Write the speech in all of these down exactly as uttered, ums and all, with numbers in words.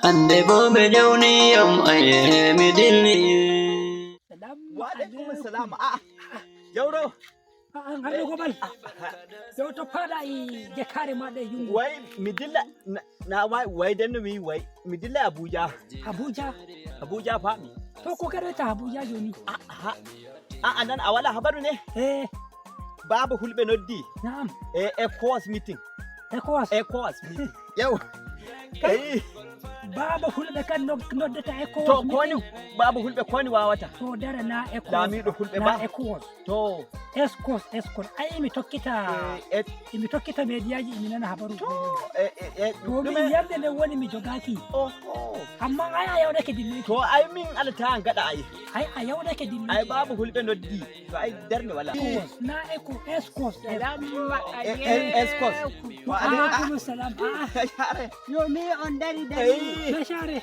Hande bo ɓe ƴawni yam, aye mi dilli. Salam. Wa alaikum salam. Ah, Jawro. Ah, ngal ɗo gobal. Yo to paɗa e jekkaare maɗa e jungo. Way mi dilla na, na way, way den no wi way. Mi dilla Abuja. Abuja. Abuja fa mi. To ko kare ta Abuja joni. Ah, ha. Ah, anan a wala habaru ne? Eh. Baaba Hulɓe noddi. Naam. E ECOWAS meeting. ECOWAS. ECOWAS meeting. Yaw. Kay. Baaba Hulɓe kan no-, noddata ECOWAS. To koni Baaba Hulɓe koni wawata. To dara na ECOWAS. Laamiɗo Hulɓe na ba. ECOWAS. To. ESCOS, ESCOS. Ay, mi tokkita, eh, eh. Mi tokkita mediaji, mi nana habaru. To, eh, eh, eh, to min ɗume? Yande nde woni mi jogaki. Oh, oh. Amma ay a yawdake dilli. To ay min alata gaɗa ay. Ay a yawdake dilli. Ay Baaba Hulɓe noddi. To ay darnde wala. ECOWAS, na ECO, ESCOS. Salam alaikum. Eh, eh, ESCOS. Wa alaikum salam. Ah. Fecare. Yo mi on dari dari. Eh. Fecare.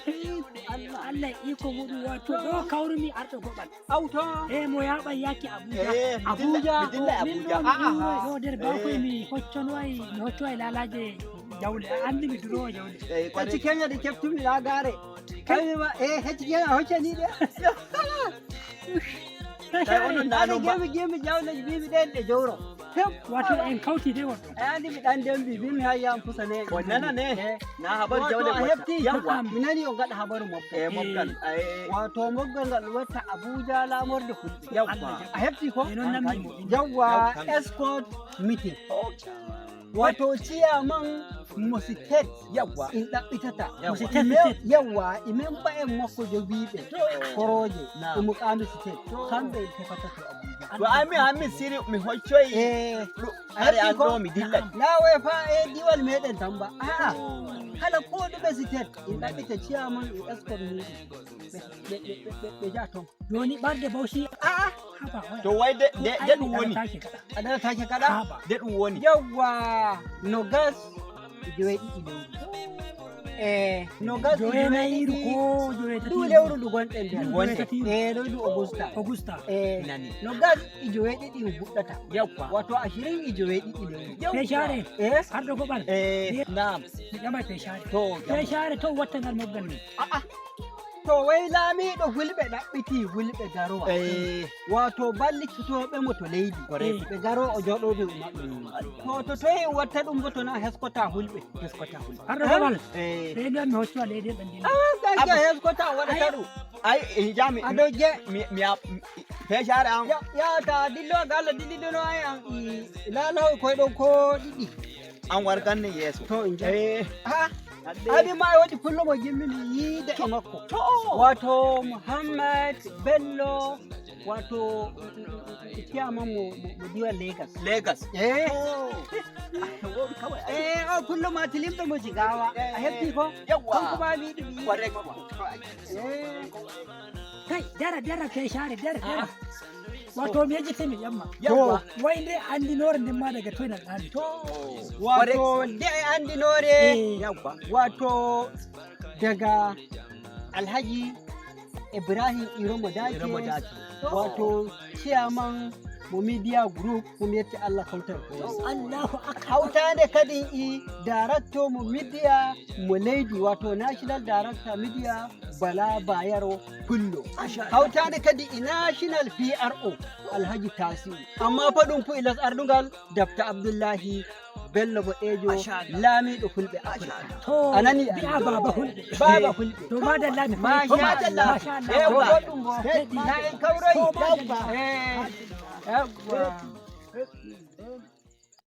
Allah, Allah iko muɗum wato. Ɗo kawrumi arɗo goɓal. Auto. Eh, mo yaɓa yaki Abuja. Eh, mi dilla, Abuja. Mi dilla Abuja. Ah, ah, ah. Ɗo der bakoy mi hocconoy, mi hoccoy lalaje jawle. A andi mi durowo jawle. Eh, kacci kenya de keftumi lagare. Kay ma, eh, hecci kenya hoccani de. Tawi onon nano ma. Gemi, gemi jawle, gemi ɗen ɗe jowro. Wato en kawti de woɗɗo. Ay andi mi ɗan dembi, bi mi hay yam pusa ne. O nana ne. Eh. Na habar jawle a watta. Hefti. Yawwa. Mi nani o gaɗa habaru moftal. Eh, moftal. Eh. Wato moggal ngal watta Abuja lamorde Fulɓe. Yawwa. A hefti ko? E non namdi mo. Yawwa, escort meeting. Okay. Wato ciyaman mo state. Yawwa. In ɗaɓɓitata. Yawwa. Mo state, state. Yawwa, i memba en makko jogiiɓe. To. Koroje. Na. E mukaami state. To. Kamɓe en tefata to Abuja. To ami, ami siri mi hoccoyi. Eh. Are an ɗo mi dillay. Nawe fa e diwal meɗen Tamba. A'a. Kala ko ɗume sitet. In ɗaɓɓita ciyaman e escort muɗum. Ɓe, ɓe, ɓe, ɓe, ɓe, ɓe ja ton. Joni ɓarde Bauchi. A'a. Haba, waya. To way de, de, de ɗum woni. A daratake kaɗa. A daratake kaɗa? Haba. De ɗum woni. Yawwa. Nogas. Joweɗiɗi lewru. Eh, nogas e jowenayiru ko joweetati. Ndu lewru ndu gonɗen nder. Ndu gonɗen. Eh, ɗo ndu Augusta. Augusta. Eh, nani. Nogas e joweɗiɗi ndu fuɗɗata. Yawwa. Wato ashirin e joweɗiɗi lewru. Yawwa. Fecare. Eh? Arɗo goɓal. Eh, naam. Mi ƴamay fecare. To, ƴam. Fecare to watta ngal moggal ni. A'a. To way laamiiɗo Fulɓe ɗaɓɓiti Fulɓe garowa. Eh. Wato ballitotooɓe mo to leydi. Correct. Ɓe garo o jooɗodo e maɓɓe. Mm. To, to toye watta ɗum bo to na heskota Fulɓe. Heskota Fulɓe. Arɗo goɓal. Eh. Ɓe ɗon mi hoccuwa leydi ɓe ndin. Ah, gaskiya heskota waɗata ɗum. Ay, e jami. Ado je. Mi, mi, mi, fecare am. Ya, ya ta dillo ga Allah dillidono ay am. I, lalaw koy ɗon ko ɗiɗi. An warganne yeeso. To, in ja. Eh. Ha? Abi ma wodi pullo mo jimmini yiide e makko. To. Wato Muhammad Bello, wato, mm, mm, mm, chairman mo, mo, mo diwa Lagos. Lagos. Eh. To. Ah, to won kawai. Eh, o pullo ma tilimɗo mo Jigawa. Eh. A hefti ko? Yawwa. Kanko ma mi yiɗi mi yiide. Correct. Eh. Kai, dara, dara, fecare, dara, dara. Ah. Wato mi yejjitini yamma. Yawwa. Wai nde andinoore nden ma daga toy nan ɗaani? To. Wato nde e andinoore. Eh. Yawwa. Wato daga Alhaji Ibrahim Iromo Dake. Iromo Dake. To. Wato chairman mo media group, mo mi yetti Allah kawtal ko. Allahu akbar. Hawtande kadi e director mo media mo leydi, wato national director media Bala Bayero Pullo. Masha Allah. Hawtande kadi e national P R O Alhaji Tasiu. Amma fa ɗum fu e les ardungal Dabta Abdullahi Bello Boɗeejo, masha Allah, laamiiɗo Fulɓe Afirka. To, a nani? Bi'a Baaba Fulɓe. Baaba Fulɓe. To, madalla, mi fayi. Masha Allah. Masha Allah. Ewa. Ko goɗɗum bo. Heɗi. Na en kawroyi. To, madalla. Eh. Yawwa.